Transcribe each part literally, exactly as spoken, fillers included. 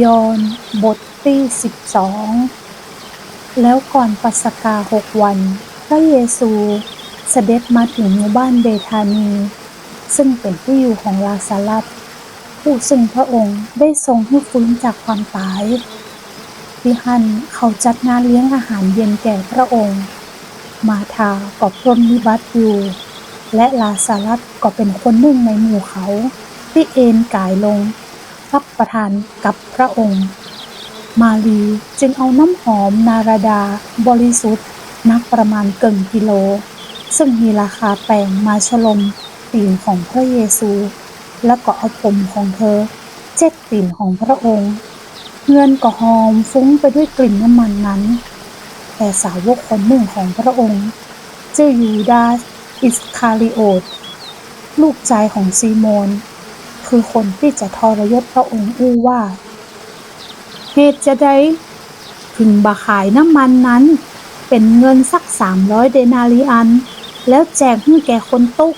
ยอห์นบทตี้สิบสอง แล้วก่อนปัสกาหกวัน พระเยซูเสด็จมาถึงหมู่บ้านเบธานี ซึ่งเป๋นตี้อยู่ของลาซารัส ผู้ซึ่งพระองค์ได้ทรงหื้อฟื้นจากความต๋าย ตี้หั้นเขาจัดงานเลี้ยงอาหารเย็นแก่พระองค์ มารธาก็ปรนนิบัติอยู่ และลาซารัสก็เป๋นคนนึ่งในหมู่เขา ตี้เอนก๋ายลง ฮับประทานกับพระองค์ มารีย์จึงเอาน้ำหอมนาราดาบริสุทธิ์หนักประมาณเกิ่งกิโล ซึ่งมีราคาแปงมาชโลมตี๋นของพระเยซู แล้วก็เอาผมของเธอเจ็ดตี๋นของพระองค์ เฮือนก็หอมฟุ้งไปด้วยกลิ่นน้ำมันนั้น แต่สาวกคนนึ่งของพระองค์ จื้อยูดาสอิสคาริโอท ลูกจายของซีโมน คือคนตี้จะทรยศพระองค์อู้ว่า เหตุจาใดเถิงบ่ขายน้ำมันนั้นเป๋นเงินสักสามร้อยเดนาริอัน แล้วแจกหื้อแก่คนตุ๊ก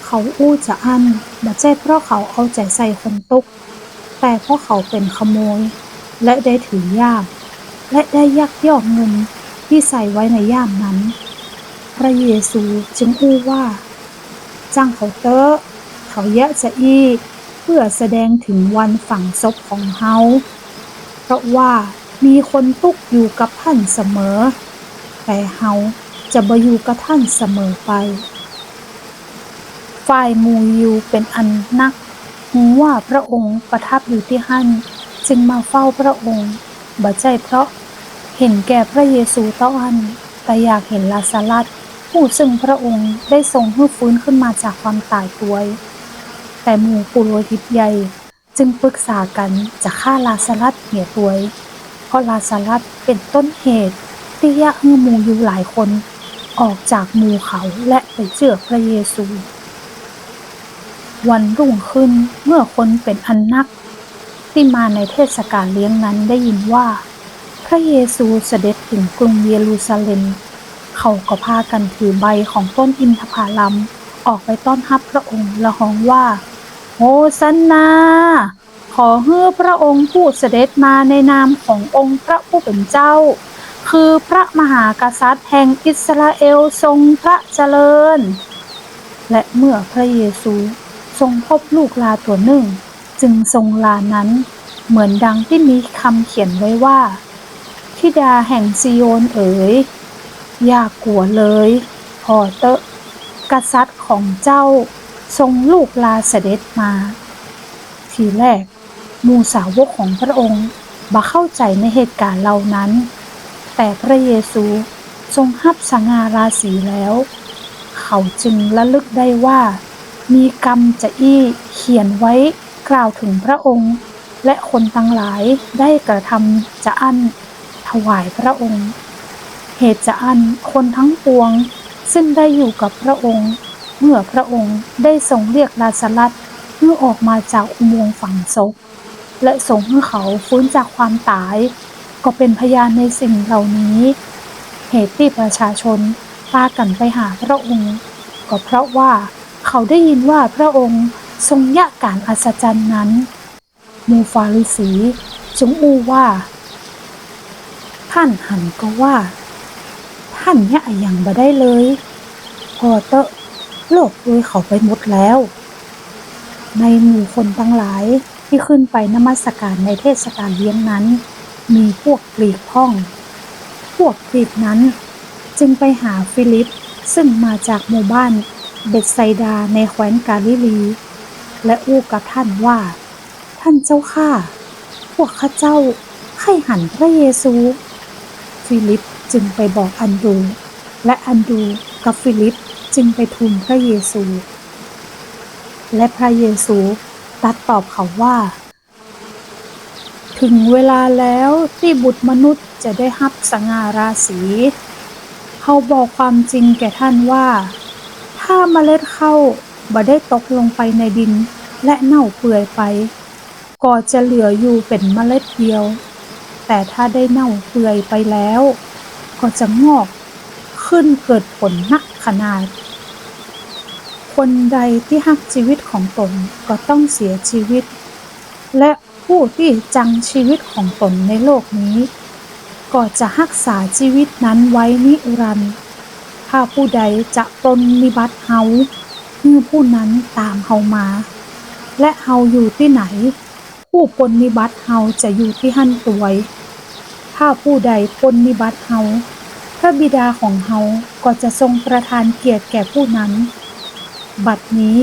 เขาอู้จาอั้น บ่ใจ้เพราะเขาเอาใจ๋ใส่คนตุ๊ก แต่เพราะเขาเป๋นขโมย และได้ถือย่าม และได้ยักยอกเงินตี้ใส่ไว้ในย่ามนั้น พระเยซูจึงอู้ว่า จ้างเขาเต๊อะ เขาเยียะจาอี้ เปื้อแสดงเถิงวันฝังศพของเฮา เพราะว่ามีคนตุ๊กอยู่กับท่านเสมอ แต่เฮาจะบ่อยู่กับท่านเสมอไป ฝ่ายหมู่ยิวเป๋นอันนัก ฮู้ว่าพระองค์ประทับอยู่ตี้หั้น จึงมาเฝ้าพระองค์ บ่ใจ้เพราะเห็นแก่พระเยซูเต้าอั้น แต่อยากเห็นลาซารัส ผู้ซึ่งพระองค์ได้ทรงหื้อฟื้นขึ้นมาจากความต๋ายตวย แต่หมู่ปุโรหิตใหญ่จึงปรึกษากั๋นจะฆ่าลาซารัสเหียตวย เพราะลาซารัสเป๋นต้นเหตุตี้เยียะหื้อหมู่ยิวหลายคนออกจากหมู่เขาและไปเจื้อพระเยซู วันรุ่งขึ้นเมื่อคนเป๋นอันนักตี้มาในเทศกาลเลี้ยงนั้นได้ยินว่า พระเยซูเสด็จเถิงกรุงเยรูซาเล็ม เขาก็พากั๋นถือใบของต้นอินทผลัมออกไปต้อนฮับพระองค์ และฮ้องว่า โฮซันนา ขอหื้อพระองค์ผู้เสด็จมาในนามขององค์พระผู้เป๋นเจ้า คือพระมหากษัตริย์แห่งอิสราเอลทรงพระเจริญ และเมื่อพระเยซูทรงพบลูกลาตั๋วนึ่ง จึงทรงลานั้น เหมือนดังตี้มีกำเขียนไว้ว่า ธิดาแห่งซีโยนเอ๋ย อย่ากั๋วเลย ผ่อเต๊อะ กษัตริย์ของเจ้าทรงลูกลาเสด็จมา ทีแรกหมู่สาวกของพระองค์บ่เข้าใจ๋ในเหตุก๋ารณ์เหล่านั้น แต่พระเยซูทรงฮับสง่าราศีแล้ว เขาจึงระลึกได้ว่ามีกำจาอี้เขียนไว้กล่าวเถิงพระองค์ และคนตังหลายได้กระทำจาอั้นถวายพระองค์ เหตุจาอั้นคนทั้งปวงซึ่งได้อยู่กับพระองค์ เมื่อพระองค์ได้ทรงเรียกลาซารัสหื้อออกมาจากอุโมงค์ฝังศพ และทรงหื้อเขาฟื้นจากความต๋าย ก็เป๋นพยานในสิ่งเหล่านี้ เหตุตี้ประชาชนปากั๋นไปหาพระองค์ ก็เพราะว่าเขาได้ยินว่าพระองค์ทรงเยียะก๋านอัศจรรย์นั้น หมู่ฟาริสีจึงอู้ว่า ท่านหันกว่าว่า ท่านเยียะอะหยังบ่ได้เลย ผ่อเต๊อะ โลกตวยเขาไปหมดแล้ว ในหมู่คนตังหลายตี้ขึ้นไปนมัสก๋ารในเทศกาลเลี้ยงนั้น มีพวกกรีกพ่อง พวกกรีกนั้นจึงไปหาฟีลิป ซึ่งมาจากหมู่บ้านเบธไซดาในแคว้นกาลิลี และอู้กับท่านว่า ท่านเจ้าข้า พวกข้าเจ้าใค่หันพระเยซู ฟีลิปจึงไปบอกอันดรูว์ และอันดรูว์กับฟีลิปจึงไปทูลพระเยซู และพระเยซูตรัสตอบเขาว่า เถิงเวลาแล้วตี้บุตรมนุษย์จะได้ฮับสง่าราศี เฮาบอกความจริงแก่ท่านว่า ถ้าเมล็ดข้าวบ่ได้ตกลงไปในดินและเน่าเปื่อยไป ก็จะเหลืออยู่เป๋นเมล็ดเดียว แต่ถ้าได้เน่าเปื่อยไปแล้ว ก็จะงอกขึ้นเกิดผลนักขนาด คนใดตี้ฮักจีวิตของตนก็ต้องเสียจีวิต และผู้ตี้จังจีวิตของตนในโลกนี้ ก็จะฮักษาจีวิตนั้นไว้นิรันดร์ ถ้าผู้ใดจะปรนนิบัติเฮา หื้อผู้นั้นต๋ามเฮามา และเฮาอยู่ตี้ไหน ผู้ปรนนิบัติเฮาจะอยู่ตี้หั้นตวย ถ้าผู้ใดปรนนิบัติเฮา พระบิดาของเฮาก็จะทรงประทานเกียรติแก่ผู้นั้น บัดนี้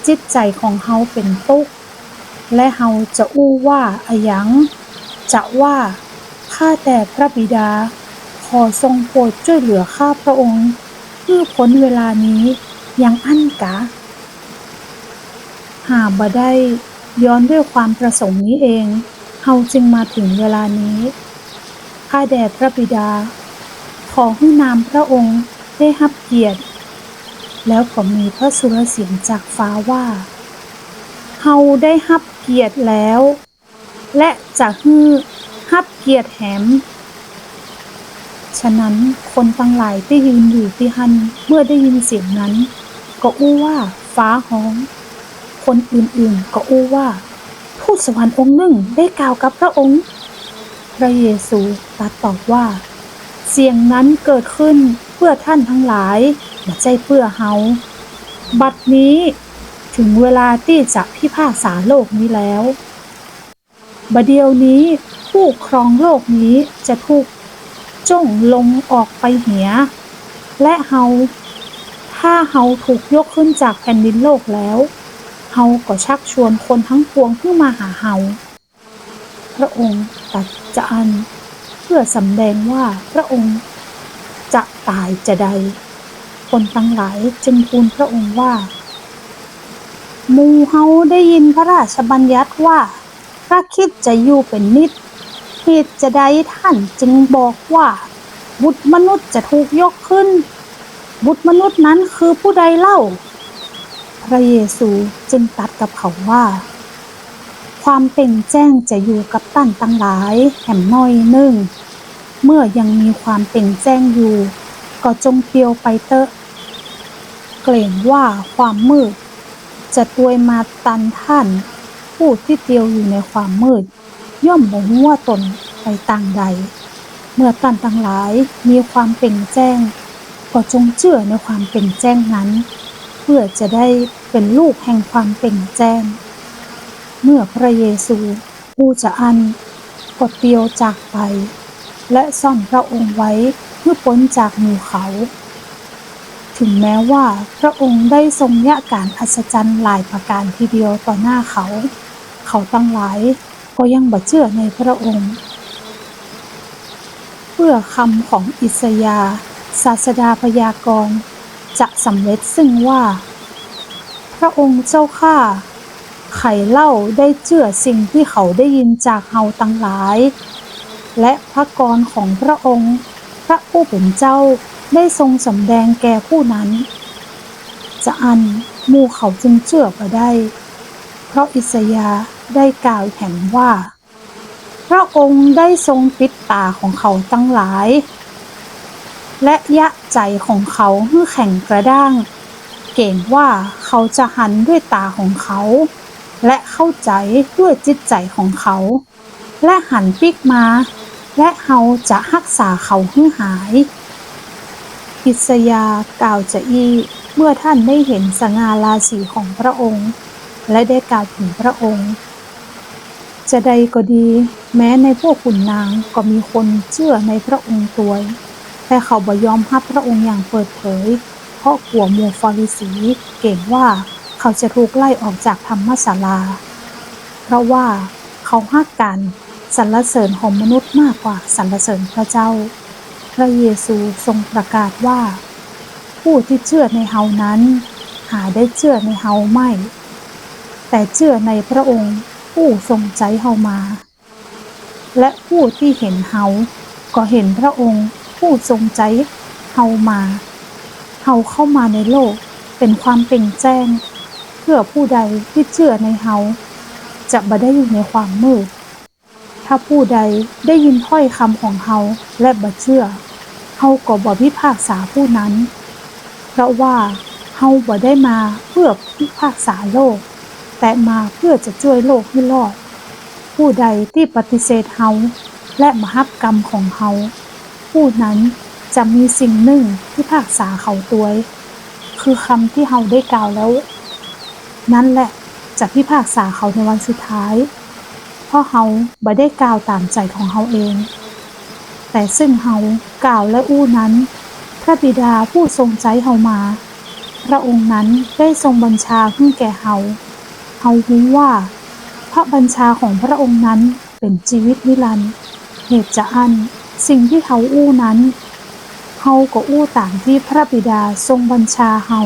จิตใจ๋ของเฮาเป๋นตุ๊กข์ และเฮาจะอู้ว่าอะหยัง จะว่า ข้าแต่พระบิดา ขอทรงโปรดจ้วยเหลือข้าพระองค์ หื้อป๊นเวลานี้ ยังอั้นกา หาบ่ได้ ย้อนด้วยความประสงค์นี้เอง เฮาจึงมาถึงเวลานี้ ข้าแต่พระบิดา ขอหื้อนามพระองค์ได้ฮับเกียรติ แล้วก็มีพระสุรเสียงจากฟ้าว่า เฮาได้ฮับเกียรติแล้ว และจะหื้อฮับเกียรติแหม ฉะนั้นคนตังหลายตี้ยืนอยู่ตี้หั้น เมื่อได้ยินเสียงนั้น ก็อู้ว่า ฟ้าฮ้อง คนอื่นๆ ก็อู้ว่า ทูตสวรรค์องค์นึ่งได้กล่าวกับพระองค์ พระเยซูตรัสตอบว่า เสียงนั้นเกิดขึ้นเปื้อท่านตังหลาย บ่ใจ้เปื้อเฮา บัดนี้ถึงเวลาตี้จะพิพากษาโลกนี้แล้ว บ่าเดี่ยวนี้ผู้ครองโลกนี้จะถูกจ้งลงออกไปเหีย และเฮา ถ้าเฮาถูกยกขึ้นจากแผ่นดินโลกแล้ว เฮาก็ชักชวนคนตังปวงหื้อมาหาเฮา พระองค์ตรัสจาอั้น เปื้อสำแดงว่าพระองค์จะต๋ายจาใด คนตังหลายจึงทูลพระองค์ว่า หมู่เฮาได้ยินพระราชบัญญัติว่า พระคริสต์จะอยู่เป๋นนิจ เหตุจาใดท่านจึงบอกว่า บุตรมนุษย์จะถูกยกขึ้น บุตรมนุษย์นั้นคือผู้ใดเล่า พระเยซูจึงตรัสกับเขาว่า ความเป่งแจ้งจะอยู่กับต้านตังหลายแหมหน้อยนึ่ง เมื่อยังมีความเป่งแจ้งอยู่ ก็จงเตียวไปเต๊อะ เกรงว่าความมืดจะตวยมาตันต้าน ผู้ตี้เตียวอยู่ในความมืด ย่อมบ่ฮู้ว่าตนไปตางใด เมื่อต้านตังหลายมีความเป่งแจ้ง ก็จงเจื้อในความเป่งแจ้งนั้น เปื้อจะได้เป๋นลูกแห่งความเป่งแจ้ง เมื่อพระเยซูฮู้จาอั้น ก็เตียวจากไป และซ่อนพระองค์ไว้หื้อป๊นจากหมู่เขา ถึงแม้ว่าพระองค์ได้ทรงเยียะก๋านอัศจรรย์หลายประก๋านทีเดียวต่อหน้าเขา เขาตังหลายก็ยังบ่เจื้อในพระองค์ เปื้อคำของอิสยาห์ศาสดาพยากรณ์จะสำเร็จซึ่งว่า พระองค์เจ้าข้า ใผเล่าได้เจื้อสิ่งตี้เขาได้ยินจากเฮาตังหลาย และพระกรของพระองค์ พระผู้เป๋นเจ้าได้ทรงสำแดงแก่ผู้นั้น จาอั้นหมู่เขาจึงเจื้อบ่ได้ เพราะอิสยาห์ได้กล่าวแหมว่า พระองค์ได้ทรงปิดต๋าของเขาตังหลาย และเยียะใจ๋ของเขาหื้อแข็งกระด้าง เก๋งว่าเขาจะหันด้วยต๋าของเขา และเข้าใจ๋ด้วยจิตใจ๋ของเขา และหันปิ๊กมา และเฮาจะฮักษาเขาหื้อหาย อิสยาห์กล่าวจาอี้ เมื่อต้านได้เห็นสง่าราศีของพระองค์ และได้กล่าวถึงพระองค์ จาใดก็ดี แม้ในพวกขุนนางก็มีคนเจื้อในพระองค์ตวย แต่เขาบ่ยอมฮับพระองค์อย่างเปิดเผย เพราะกั๋วหมู่ฟาริสี เก๋งว่าเขาจะถูกไล่ออกจากธรรมศาลา เพราะว่าเขาฮักก๋านสรรเสริญของมนุษย์มากกว่าสรรเสริญพระเจ้า พระเยซูทรงประกาศว่า ผู้ตี้เจื้อในเฮานั้น หาได้เจื้อในเฮาไม่ แต่เจื้อในพระองค์ผู้ทรงใจ๊เฮามา และผู้ตี้เห็นเฮาก็เห็นพระองค์ผู้ทรงใจ๊เฮามา เฮาเข้ามาในโลกเป๋นความเป่งแจ้ง เพื่อผู้ใดตี้เจื้อในเฮาจะบ่ได้อยู่ในความมืด ถ้าผู้ใดได้ยินถ้อยกำของเฮาและบ่เจื้อ เฮาก็บ่พิพากษาผู้นั้น เพราะว่าเฮาบ่ได้มาเพื่อพิพากษาโลก แต่มาเพื่อจะจ้วยโลกหื้อรอด ผู้ใดตี้ปฏิเสธเฮา และบ่ฮับกำของเฮา ผู้นั้นจะมีสิ่งนึ่งพิพากษาเขาตวย คือกำตี้เฮาได้กล่าวแล้ว นั้นแหละจะพิพากษาเขาในวันสุดท้าย เพราะเฮาบ่ได้กล่าวต๋ามใจ๋ของเฮาเอง แต่ซึ่งเฮากล่าวและอู้นั้น พระบิดาผู้ทรงใจ๊เฮามา พระองค์นั้นได้ทรงบัญชาหื้อแก่เฮา เฮาฮู้ว่าพระบัญชาของพระองค์นั้นเป๋นจีวิตนิรันดร์ เหตุจะอั้นสิ่งตี้เฮาอู้นั้น เฮาก็อู้ต๋ามตี้พระบิดาทรงบัญชาเฮา